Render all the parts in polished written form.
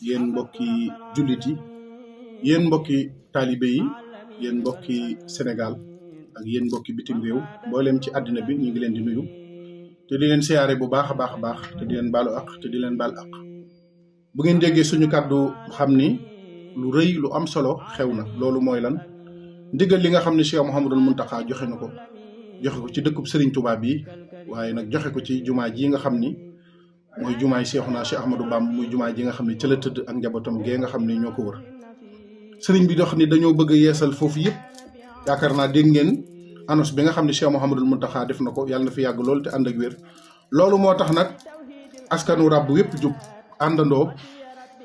yéen mbokki jullit yi yéen mbokki taalibe yi yéen mbokki Sénégal ak yéen mbokki bitim réew mboolem ci àddina bi ñu ngi leen di nuyu te di leen siyaare bu baax a baax te di leen baalu ak te di leen baal ak bu ngeen déggee suñu kàddu xam ni lu rëy lu am solo xew na loolu mooy lan ndigal li nga xam ne Cheikh Mouhamadul Mountakha joxe na ko ci dëkkub Serigne Touba bi waaye nag joxe ko ci jumaa ji nga xam ni mooy jumaay Cheikhouna Cheikh Ahmadou Bamba muy jumaa ji nga xam ne ca la tëdd ak njabootam gee nga xam ne ñoo ko wër Serigne bi dox ni dañoo bëgg a yeesal foofu yëpp yaakaar naa dégg ngeen annonce bi nga xam ne Cheikh Mouhamadul Mountakha def na ko yàlla na fi yàgg loolu te ànd ak wér loolu moo tax nag askanu ràbb yëpp jub àndandoo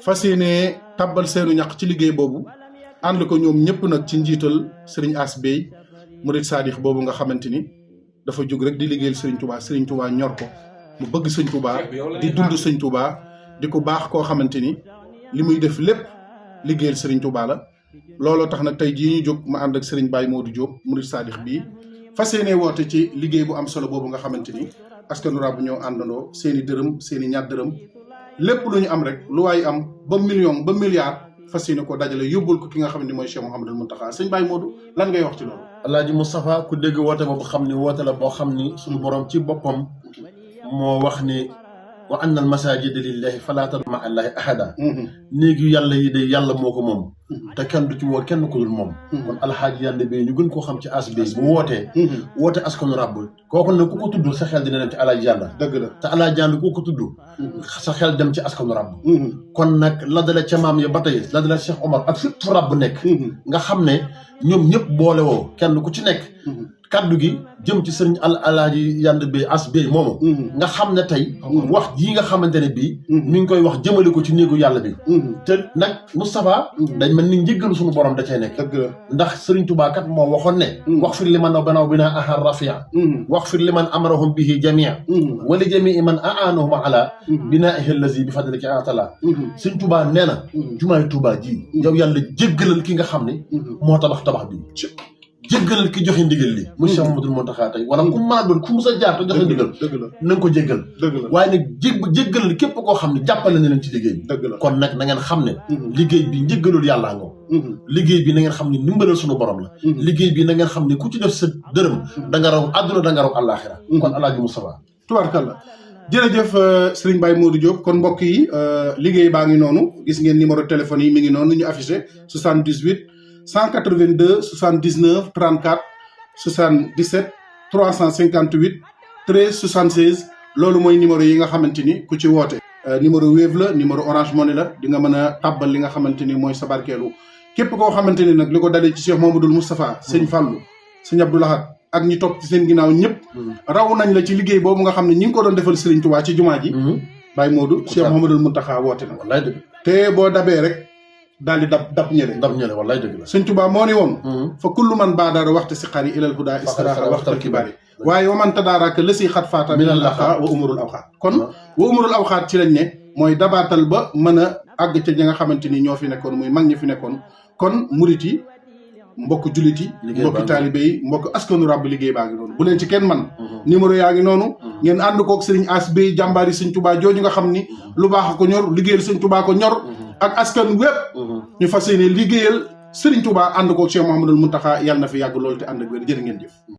fas yéene tabbal seenu ñaq ci liggéey boobu ànd ko ñoom ñëpp nag ci njiital Serigne As Bey murid saadix boobu nga xamante ni dafa jóg rek di liggéeyal Serigne Touba ñor ko mu bëgg Serigne Touba di dund Serigne Touba di ko baax koo xamante ni li muy def lépp liggéeyal Serigne Touba la looloo tax nag tey jii ñu jóg ma ànd ak Serigne Baye Modou Diop murid saadix bii fas yéene woote ci liggéey bu am solo boobu nga xamante ni askanu ràbb ñoo àndandoo seeni dërëm seeni ñaar dërëm lépp lu ñu am rek lu waay am ba million ba milliard fas yéene ko dajale yóbbul ko ki nga xam ne mooy Cheikh Mouhamadul Mountakha sëñ Baye Modou lan ngay wax ci loolu. Alaaji Moustapha ku dégg woote boobu xam ni woote la boo xam ni suñu borom ci boppam moo wax ni wa anna al masajida lillahi fala tad'u ma'a allahi ahada néegi yàlla yi de yàlla moo ko moom te kenn du ci woo kenn ku dul moom kon alxaaji Yande Bey ñu gën koo xam ci As Bey bu wootee woote askanu ràbb kooku nag ku ko tudd sa xel dina dem ci alaaji Yande dëgg la te alaaji Yande ku ko tudd sa xel dem ci askanu ràbb kon nag la dale ca maam ya ba tey la dale Cheikh Omar ak fépp fu ràbb nekk nga xam ne ñoom ñëpp boole woo kenn ku ci nekk kaddu gi jëm ci sëriñ alaaji Yande Bey As Bey moomu nga xam ne tey wax jii nga xamante ne bii mi ngi koy wax jëmale ko ci néegu yàlla bi te nag Moustapha dañ mel ni njëggalu suñu borom da cay nekk ndax sëriñ Touba kat moo waxoon ne wax fir li man banaw binaa ahar rafia wax fir li man amarahum bihi jamia wala jamii man aanahum ala binaihi allazi bi fadlika atala sëriñ Touba nee na jumaay Touba ji yow yàlla jéggalal ki nga xam ne moo tabax bi jéggalal ki joxe ndigal li muy Cheikh Mouhamadul Mountakha tey wala ku mën a doon ku mus a jaar te joxe ndigal na nga ko jéggal waaye nag jéggalal képp koo xam ne jàppale na leen ci liggéey bi kon nag na ngeen xam ne liggéey bi njéggalul yàllaa ngoo liggéey bi na ngeen xam ne ndimbalal suñu borom la liggéey bi na ngeen xam ne ku ci def sa dërëm da nga raw àdduna da nga raw àllaaxira kon Alaaji Moustapha tubaarkalla jërëjëf Serigne Baye Modou Diop kon mbokk yi liggéey baa ngi noonu gis ngeen numéro téléphone yi mi ngi noonu ñu affiché 78 182 79 34 77 358 13 76 loolu mooy numéro yi nga xamante ni ku ci woote numéro Wave la numéro Orange Money la di nga mën a tàbbal li nga xamante ni mooy sa barkeelu képp koo xamante ni nag li ko dalee ci Cheikh Mouhamadoul Moustapha sëñ Fallou sëñ Abdou Lahad ak ñi topp ci seen ginnaaw ñëpp raw nañ la ci liggéey boobu nga xam ne ñi ngi ko doon defal Serigne Touba ci jumaa ji Baye Modou Cheikh Mouhamadoul Mountakha woote na wallaay dëgg te boo dabee rek daal di dab ñële wallaay dëgg la sëñ Touba moo ni woon fa kullu man baadara waxte si xari ilal huda istiraxa waxtal kibaari waaye wa man tadaaraka lësi xat faata min al laqa wa umurul awxaat kon wa umurul awxaat ci lañ ne mooy dabaatal ba mën a àgg ca ñi nga xamante ni ñoo fi nekkoon muy mag ñi fi nekkoon kon murit yi mbokk jullit yi mbokki taalibe yi mbokk askanu ràbb liggéey baa ngi noonu bu leen ci kenn man numéro yaa ngi noonu ngeen ànd kook Serigne As Bey jàmbaari sëñ Touba jooju nga xam ni lu baax ko ñor liggéeyal sëñ Touba ko ñor ak askan wépp ñu fas yéene liggéeyal Serigne Touba ànd kook Cheikh Mouhamadul Mountakha yàlla na fi yàgg loolu te ànd ak wér jërë ngeen jëf